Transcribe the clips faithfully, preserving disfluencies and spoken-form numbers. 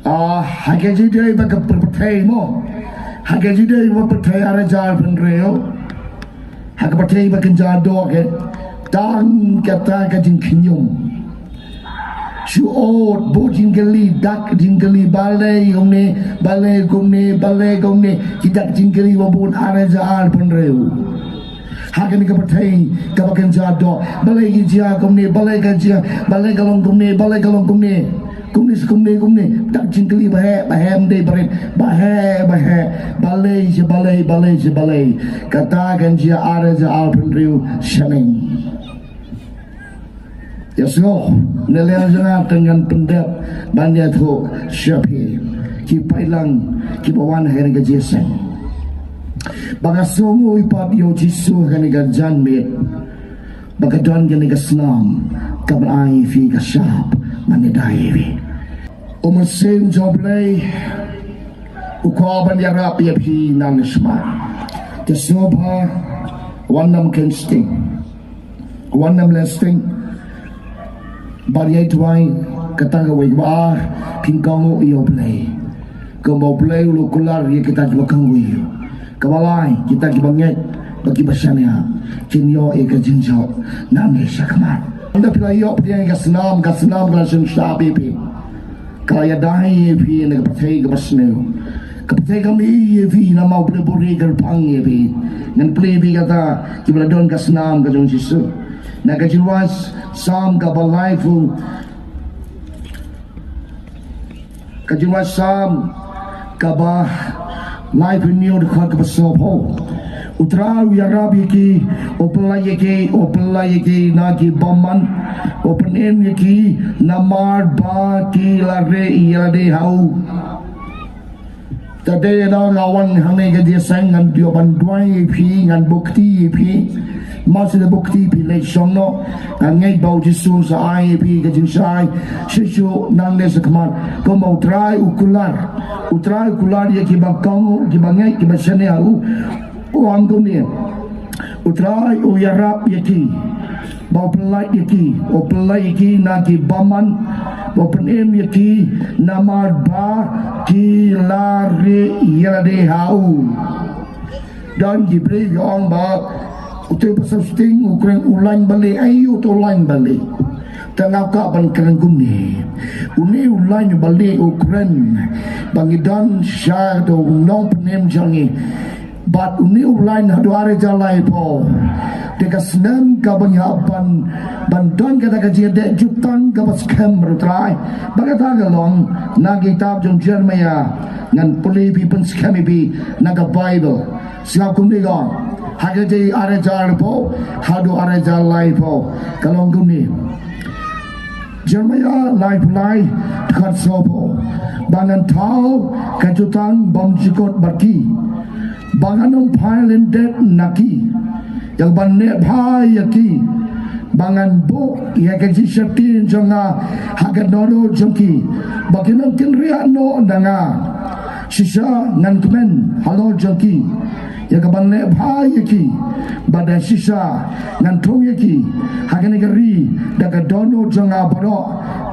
Ah, ha ka jingdei ba ka pyrthei mo. Ha ka jingdei ba pyrthei ar hajar pynriew. Ha ka pyrthei ba kynja doh ke. Tang kata ka jingkhñium. Shu ot, bun jingkylli, dak jingkylli, balei kumne, balei kumne, balei kumne. Ki dak jingkylli ba bun ar hajar pynriew. Ha kane ka pyrthei kaba kynja doh. Balei ki jia kumne, balei ka jia, balei ka long kumne, balei ka long kumne. Kumne shi kumne, kumne. Dak jingkylli ba heh, ba heh, ym dei barit. Ba heh, ba heh. Balei shi balei, balei shi balei. Kata kan jia ar hajar pynriew shaneng. Ïa sngew, na liang jong nga te ngan pyndep ban ïathuh sha phi ki paidlang kiba wan ha kane ka jingïaseng. Ba nga sngewnguh pat ïa u Jisu ha kane ka janmiet. Ba ka don kane ka snam kaban ai ïa phi ka shap ban ïada ïa phi. U Mynsiem jong U Blei u kwah ban ïarap ïa phi nangne shakhmat. Te sngewbha wan nym kren sting. Wan nym leh sting. Ban ïa duwai, kata kawei. Kaba ar, phin kohnguh ïa U Blei. Kumba U Blei u la kular ïa kita kiba kohnguh ïa u. Kaba lai, kita kiba ngeit bad kiba shaniah kin ïoh ïa ka jingjop nangne shakhmat. Ynda phi la ïoh pdiang ïa ka snam, ka snam ka la shon shap ïa phi. Ka la ïada ïa phi na ka pyrthei kaba sniew. Ka pyrthei kam ïohi ïa phi namar U Blei u buhrieh kyrpang ïa phi. Ngan plie ïa phi kata kiba la don ka snam ka jong U Jisu. Na ka jingwai Salm kaba laiphew, ka jingwai Salm kaba laiphew hynñiew, dkhot kaba sawphew. U Trai u ïarap ïa ki, u pyllait ïa ki, u pyllait ïa ki na ki bymman, u pynim ïa ki namar ba ki la rieh ïa lade ha u. Te dei na nga wan hangne ka jingïaseng ngan ïoh ban duwai ïa phi, ngan buh kti ïa phi. Mar shu da buh kti phi leit shong noh. Nga ngeit ba U Jisu un sa ai ïa phi ka jingshai shisha nangne shakhmat. Kumba U Trai u kular, U Trai u kular ïa kiba kohnguh, kiba ngeit, kiba shaniah ha u. U ong kumne, U Trai u ïarap ïa ki, ba u pyllait ïa ki, u pyllait ïa ki na ki bymman, ba u pynim ïa ki namar ba ki la rieh ïa lade ha u. Don ki briew ki ong ba uto u pastor Sting u kren u lain balei, aïu uto u lain balei. Te nga kwah ban kren kumne. Une u lain balei u kren ba ngi don shisha uto u nongpynim jong ngi. Bad une u lain haduh ar hajar laiphew. Te ka snem kaba ngi hap ban, ban don kata ka jingïadei jutang kaba skhem bad U Trai. Ba kata ka long na ka kitab jong Jeremiah, ngan pule ïa phi, pynskhem ïa phi na ka Baibl. Sngap kumne ka ong. Ha ka jingïadei ar hajar laiphew haduh ar hajar laiphew. Ka long kumne. Jeremiah laiphew lai, dkhot sawphew. Ba ngan thaw ka jutang bymjukut bad ki. Ba ngan ym phai lyndet na ki. Ïa kaban leh bha ïa ki. Ba ngan buh ïa ka jingsheptieng jong nga ha ka dohnud jong ki. Ba kin ym kynriah noh na nga. Shisha ngan kmen halor jong ki. Ïa kaban leh bha ïa ki. Bad da shisha ngan thung ïa ki ha kane ka ri da ka dohnud jong nga baroh,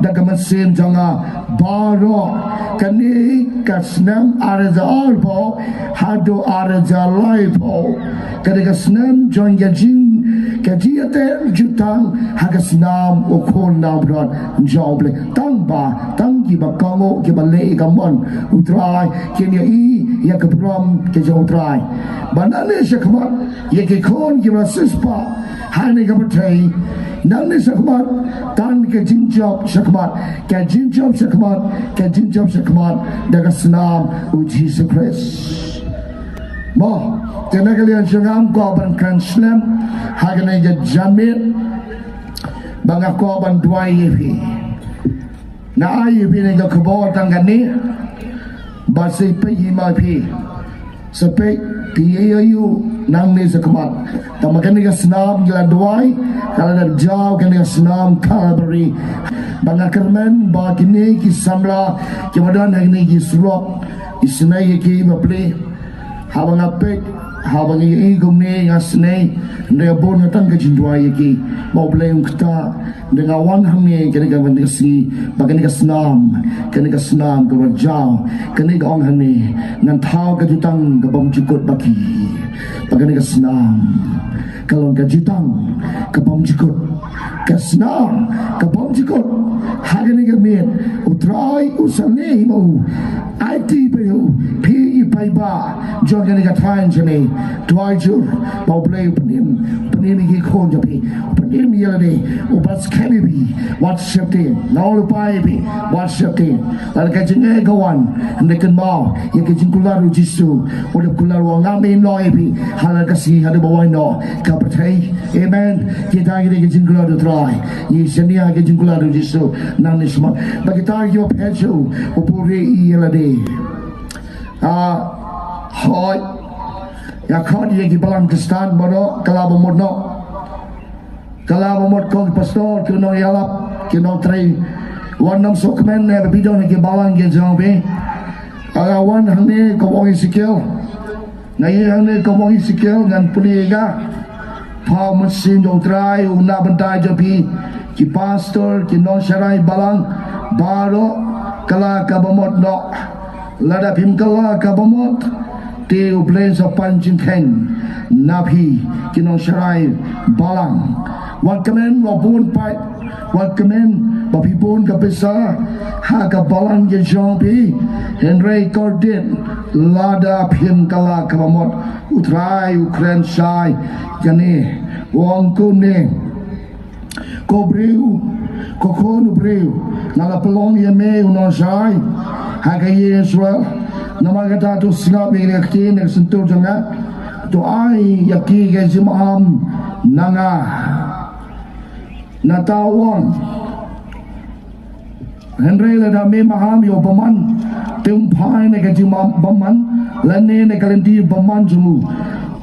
da ka mynsiem jong nga baroh. Kane ka snem ar hajar arphew haduh ar hajar laiphew. Kane ka snem jong ka jing, ka jingïateh jutang ha ka snam u khun nongpynïaid jong U Blei. Tang ba, tang kiba kohnguh, kiba leh ïa ka mon U Trai, kin ïohi ïa ka burom ka jong U Trai. Ba nangne shakhmat, ïa ki khun kiba la siewspah hangne ha ka pyrthei, nangne shakhmat, tang ka jingjop shakhmat, ka jingjop shakhmat, ka jingjop shakhmat da ka snam U Jisu Khrist. Mo, te na ka liang jong nga, nga kwah ban kren slem ha kane ka janmiet, ba nga kwah ban duwai ïa phi. Nga ai ïa phi kane ka khubor tang kane, ba sa peit hi ma phi. Sa peit phi ïa ïoh nangne shakhmat. Tang ba kane ka snam ngi la duwai, ka la dep jaw kane ka snam Calvary. Ba nga kyrmen ba kine ki samla kiba don ha kine ki surok, isynei ïa ki bapli. Haba nga peit Haba ngi ïohi kumne nga sngew, hynrei bun nga tang ka jingduwai ïa ki. Ba U Blei un kyrta, hynrei nga wan hangne kane ka, kane ka sngi, ba kane ka snam, kane ka snam kaba jaw, kane ka ong hangne, ngan thaw ka jutang ka bymjukut ba ki. Ba kane ka snam ka long ka jutang ka bymjukut. Ka snam ka bymjukut. Ha kane ka miet U Trai u sa leh ïa u. Aiti ba ïa u phi i paidbah jong kane ka thaiñ jong ngi. Duwai jur ba U Blei u pynim, pynim ïa ki khun jong phi, pynim ïa lade, u ban skhem ïa phi. Wat sheptieng, nga ong lypa ïa phi, wat sheptieng. Lada ka jingeh ka wan, hynrei kynmaw ïa ka jingkular U Jisu, u dep kular u ong ngam im noh ïa phi ha la ka sngi haduh ba wan noh ka pyrthei. Amen. Kita ki dei ki jingkular U Trai. Ngi shaniah ki jingkular U Jisu nangne shakhmat. Ba kita kiba phet sha u, u buhrieh ïa lade. Ah, hooid. Ïa khot ïa ki balang Khristan baroh, ka la ba mut noh. Ka la ba mut, ko ki pastor, ki nongïalap, ki nongtrei. Wat nym sngewkmen ne ba phi don ha ki balang ki jong phi. Nga wan hangne kum u ong Esekiel. Nga ïeng hangne kum u ong Esekiel, ngan plie ïa ka. Pha u Mynsiem jong U Trai un nang bynta jong phi, ki pastor, ki nongsharai balang baroh, kylla ka bamut noh. Lada phim kylla ka bamut, te U Blei un sa pan jingkheiñ na phi, ki nongsharai balang. Wat kmen ba bun pat, wat kmen ba phi bun ka pisa ha ka balang ka jong phi, hynrei kordit lada phim kylla ka bamut. U Trai u kren shai kane, u ong kumne: Ko briew, ko khun u briew, nga la pynlong ïa me u nongsharai ha ka ïing Israel. Namar kata to sngap ïa ka ktien ka syntur jong nga, to ai ïa ki ka jingmaham na nga. Nangta u ong: Hynrei lada me maham ïa u bymman, te um phai na ka jingbymman lane na ka lynti bymman jong u.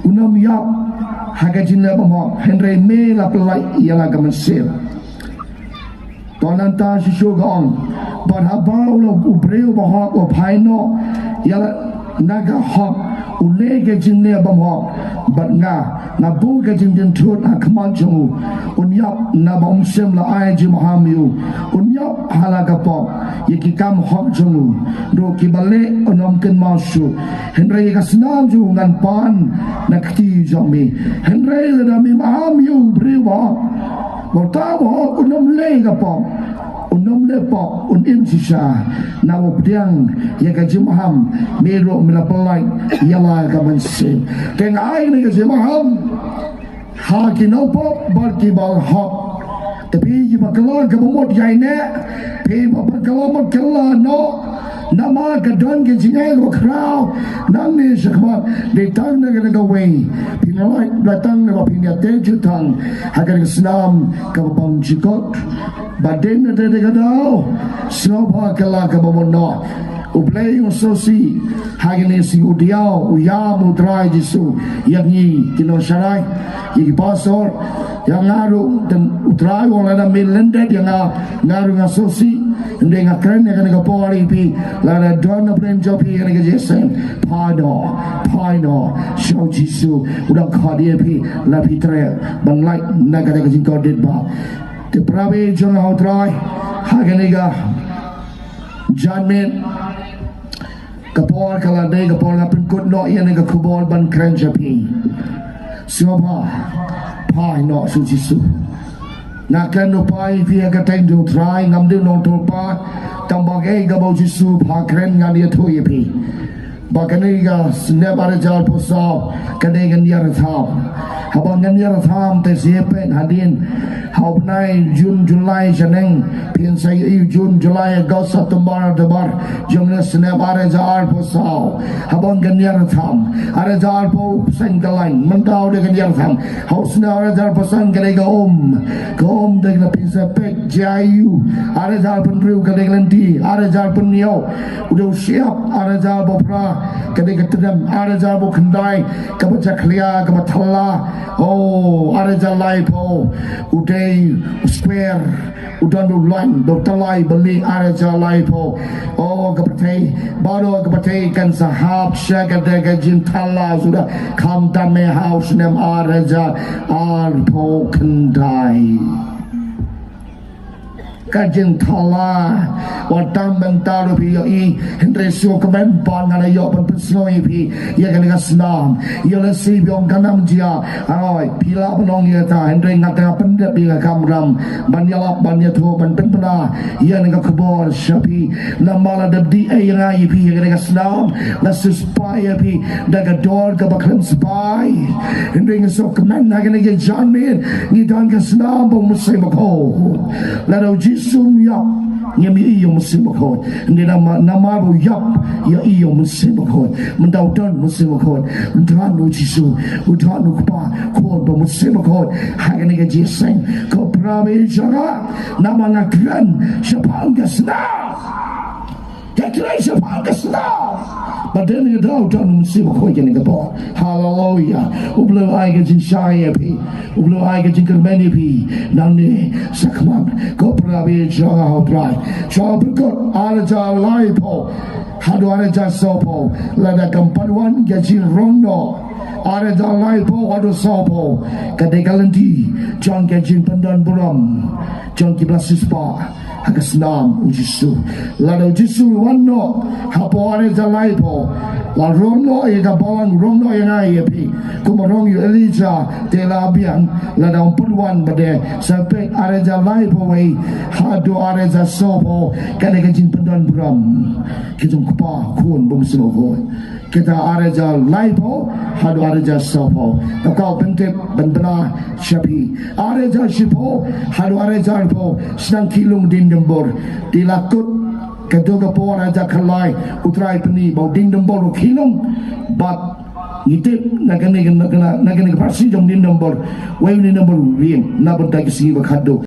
Un ym ïap ha ka jingleh bymhok, hynrei me la pyllait ïa la ka mynsiem. To nangta shisha ka ong: Bad haba u la, u briew bahok u phai noh ïa la na ka hok, u leh ka jingleh bymhok bad nga, nga buh ka jingdien thut ha khmat jong u. Un ïap naba um shym la ai jingmaham ïa u. Un ïap ha la ka pop ïa ki kam hok jong u, ruh kiba leh un ym kynmaw shuh. Hynrei ïa ka snam jong u ngan pan na ka kti jong me. Hynrei lada me maham ïa u briew ba, ba uta u bahok un ym leh ka pop, un ym leh pop, un im shisha, naba u pdiang ïa ka jingmaham, me ruh me la pyllait ïa la ka mynsiem. Te nga ai kane ka jingmaham ha ki nongpop bad kiba hok. Te phi kiba kylla ka bamut, ïaineh. Phi ba phi kylla, mut kylla noh. Namar ka don ka jingeh kaba khraw nangne shakhmat. Dei tang na kane kawei, phin lait, dei tang naba phin ïateh jutang ha kane ka snam kaba bymjukut. Bad dei na kata ka daw, sngewbha kylla ka bamut noh. U Blei un sngewsih ha kine ki sngi, u diaw, u ïam U Trai Jisu ïa ngi ki nongsharai, ïa ki pastor, ïa nga ruh. Te U Trai u ong lada me lyndet ïa nga, nga ruh ngan sngewsih. Hynrei nga kren ha kane ka por ïa phi, lada don na pdeng jong phi kane ka jingïaseng, phai noh, phai noh sha U Jisu. U dang khot ïa phi, lada phi treh ban lait na kata ka jingkordit bha. Te para bangeit jong nga ha U Trai, ha kane ka janmiet, ka por ka la dei, ka por nga pynkut noh ïa kane ka khubor ban kren sha phi. Sngewbha phai noh sha U Jisu. Nga kren u phai ïa phi ha ka kyrteng jong U Trai, ngam dei u nongthoh paw, tang ba kaei kaba U Jisu u phah kren ngan ïathuh ïa phi. Ba kane ka snem ar hajar arphew saw, kane ka niar tham. Haba ngan niar tham te sngewbha hadien, ha u bnai Jun, Julai, shaneng, phin sa ïohi Jun, Julai, August, September, October jong kane ka snem ar hajar arphew saw. Haba ngan niar tham, ar hajar arphew san ka lain, mynta u dei ka niar tham. Ha u snem ar hajar arphew san ka dei ka um, ka um dei ka pisa pek, J I U, ar hajar arphew hynriew ka dei ka lynti, ar hajar arphew hynñiew u dei u shyiap, ar hajar arphew phra ka dei ka tdem, ar hajar arphew khyndai kaba jakhlia, kaba thala. Oh, ar hajar laiphew u dei u square, u don u lain, u don u tylli, ar hajar laiphew. Oh, Ka pyrthei, baroh ka pyrthei kan sa hap sha kata ka jingthala suda, khamtam eh ha u snem ar hajar arphew khyndai. Ka jingthala, wat tang ban thaw ruh phi ïohi, hynrei sngewkmen pat ngan ïoh ban pynsngew ïa phi ïa kane ka snam. Ïa lehse phi ong kan ym jia, hooid, phi lah ban ong ïa kata, hynrei nga tang nga pyndep ïa ka kamram ban ïalap, ban ïathuh, ban pynbna ïa kane ka khubor sha phi. Namar lada dei ïa nga ïa phi ïa kane ka snam, nga shu spah ïa phi da ka dor kaba khlem spah. Hynrei nga sngewkmen ha kane ka janmiet ngi don ka snam ba U Mynsiem Bakhuid. Lada U Jisu um ïap, ngim ïohi ïa U Mynsiem Bakhuid. Hynrei namar, namar ba u ïap, ïohi ïa U Mynsiem Bakhuid. Mynta u don U Mynsiem Bakhuid, u don U Jisu, u don U Kpa, Khun bad U Mynsiem Bakhuid. Ha kane ka jingïaseng, ko para bangeit jong nga, namar nga kren shaphang ka snam. Ka kren shaphang ka snam. Ba dei na ka daw don U Mynsiem Bakhuid kane ka por. Haleluya. U Blei ai ka jingshai ïa phi. U Blei ai ka jingkyrmen ïa phi. Nangne shakhmat, ko para bangeit jong nga ha U Trai. Sha Pyrkhat ar hajar laiphew haduh ar hajar sawphew, lada kam pat wan ka jingrong noh ar hajar laiphew haduh sawphew, ka dei ka lynti jong ka jingpyndonburom jong kiba la siewspah ha ka snam U Jisu. Lada U Jisu u wan noh hapoh ar hajar laiphew, la rong noh ïa ka balang, rong noh ïa nga ïa phi, kum u rong ïa u Elijah, te la biang. Lada um pat wan, ba dei sa peit ar hajar laiphew wei haduh ar hajar sawphew, ka dei ka jingpyndonburom ka jong U Kpa, Khun bad U Mynsiem Bakhuid. Kita ar hajar laiphew haduh ar hajar sawphew. Nga kwah ban tip, ban bna sha phi. Ar hajar shiphew haduh ar hajar arphew, sdang khih lung dieng dumbur. Te la kut ka dei ka por ar hajar khatlai, U Trai pyni ba u dieng dumbur u khih lung. Bad ngi tip na kane, na kane, na kane ka pharshi jong dieng dumbur, wei u dieng dumbur u ïeng na bynta ki sngi ba khatduh.